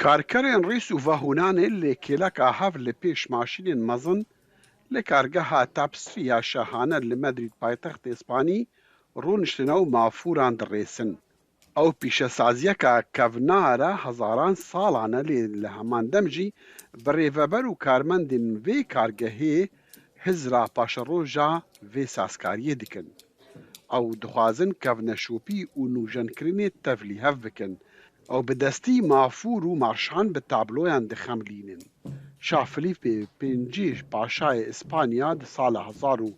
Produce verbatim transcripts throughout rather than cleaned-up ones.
Karkerên rîs û vehûnanê lê kêleka hev li pêş maşînên mezin li kargeha Tapestry ya şahane li Madrîd paytextê Spanî rûniştine û mafûran dirêsin. Ew pîşesaziyeka kevnar e, hezaran salan e, lê li heman dem jî birêveber û karmendên vê kargehê hizra paşeroja vê sazkariyê dikin. Ew dixwazin kevneşopî û nûjenkirinê tevlîhev bikin. Ew bi destî mafûr û marşan bi tabloyan dixemilînin. Şah Filîpê pêncî Paşayê Îspanya di sala hezar û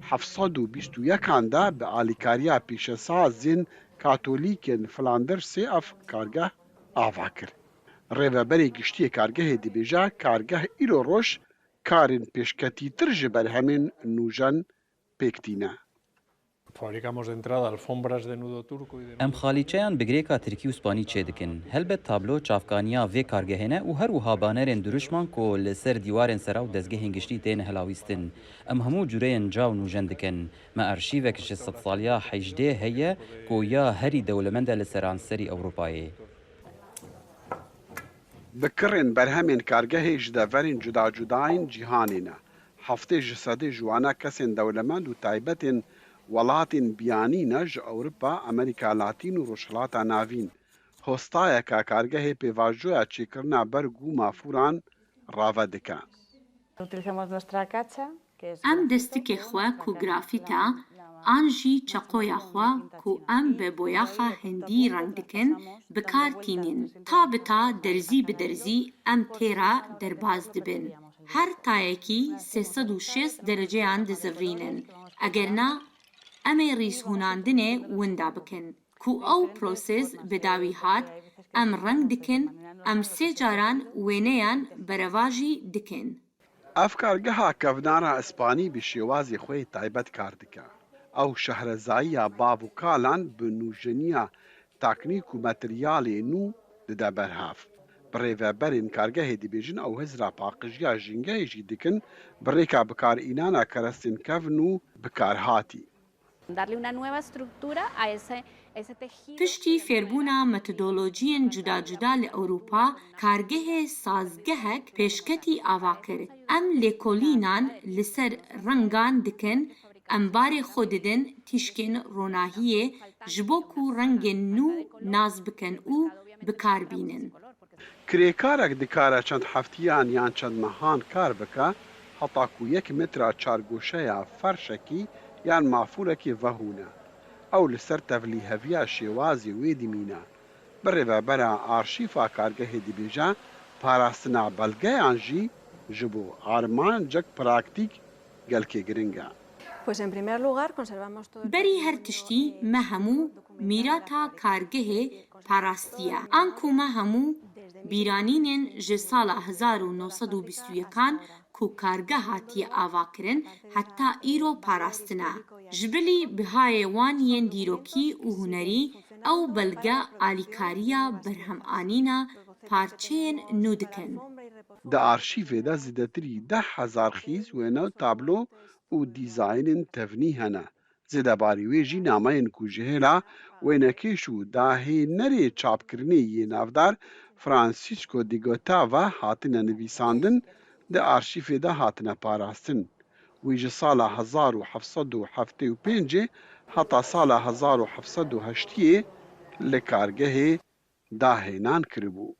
heft sed û bîst û yekan de bi alîkariya pîşesazên Katolîkên Flandersê ev kargeh ava kir. Rêveberê giştî yê kargehê dibêje, kargeh îro roj karên pêşketîtir ji berhemên nûjen pêk tîne. Fabricamos de entrada alfombras de nudo turco y de Em xalîçeyan bi girêka tirkî û spanî çêdikin. Helbet tablo çavkaniya vê kargehê ne û her wiha banerên dirûşman ku li ser dîwarên sera û dezgehên giştî tên helawîstin. Em hemû cûreyên ca û nûjen dikin. Me arşîvek ji sedsaliya hejdê heye ku ya herî dewlemend e li seranserî Ewropayê. Bi kirên berhemên kargehê ji deverên cuda cudayên cîhanê ne. Heftê ji sedê ji wana kesên dewlemend û taybetên welatên biyanî ne, ji Ewropa, Amerîka Latîn û Rojhilata Navîn. Hostayeka kargehê pêvajoya çêkirina berg û mafûran rave dike. Utilizamos nuestra cacha, que es Em destikê xwe ku grafît e, an jî çeqoya xwe ku em bi boyaxa hindî reng dikin, bi kar tînin. Ta bi ta, derzî bi derzî em tê re derbas dibin. Her tayekî sê sed û şêst dereceyan dizivrînin. Eger na, em ê rîshûnandinê winda bikin. Ku ew proses bi dawî hat, em reng dikin, em sê caran wêneyan berevajî dikin. Ev kargeha kevnara Îspanî bi şêwazê xwe yê taybet kar dike. Ew şehrezayiya bav û kalan bi nûjeniya teknîk û materyalê nû dide berhev. Birêveberên kargehê dibêjin ew hizra paqijiya jîngehê jî dikin, bi rêka bikarînana kerestên kevn û bikarhatî. Darle una nueva estructura a ese, ese tejido. Piştî fêrbûna metodolojiyên cuda cuda li Ewropa, kargehê sazgehek pêşketî ava kir. Em lêkolînan li ser rengan dikin, em barê xwe didin tîşkên ronahiyê ji bo ku rengên nû nas bikin û bi kar bînin. Kirêkarek dikare çend heftiyan yan çend mehan kar bike, heta ku yek metra çargoşeya ferşekî yan mafûrekê vehûne. Ew li ser tevlîheviya şêwazê wê dimîne. Birêvebera arşîfa kargehê dibêje, parastina belgeyan jî ji bo armancek praktîk gelkê giring e. Pues en primer lugar conservamos todo el Berî her tiştî me hemû mîrata kargehê parastiye. Anku me hemû bîranînên ji sala hezar û neh sed û bîst û yekan ku kargeh hatiye avakirin, heta îro parastine. Ji bilî bihayê wan yên dîrokî û hunerî, ew belge alîkariya berhemanîna parçeyên nû dikin. Di arşîvê de zêdetirî deh hezar xîz, wêne, tablo û dîzaynên tevnî hene. Zêdebarî wê jî nameyên ku ji hêla wênekêş û dahênerê çapkirinê yê navdar Francisco de Gotá ve hatine nivîsandin, di arşîvê de hatine parastin. Wî ji sala hezar û heft sed û heftê û pêncê heta sala hezar û heft sed û heştiyê li kargehê dahênan kiribû.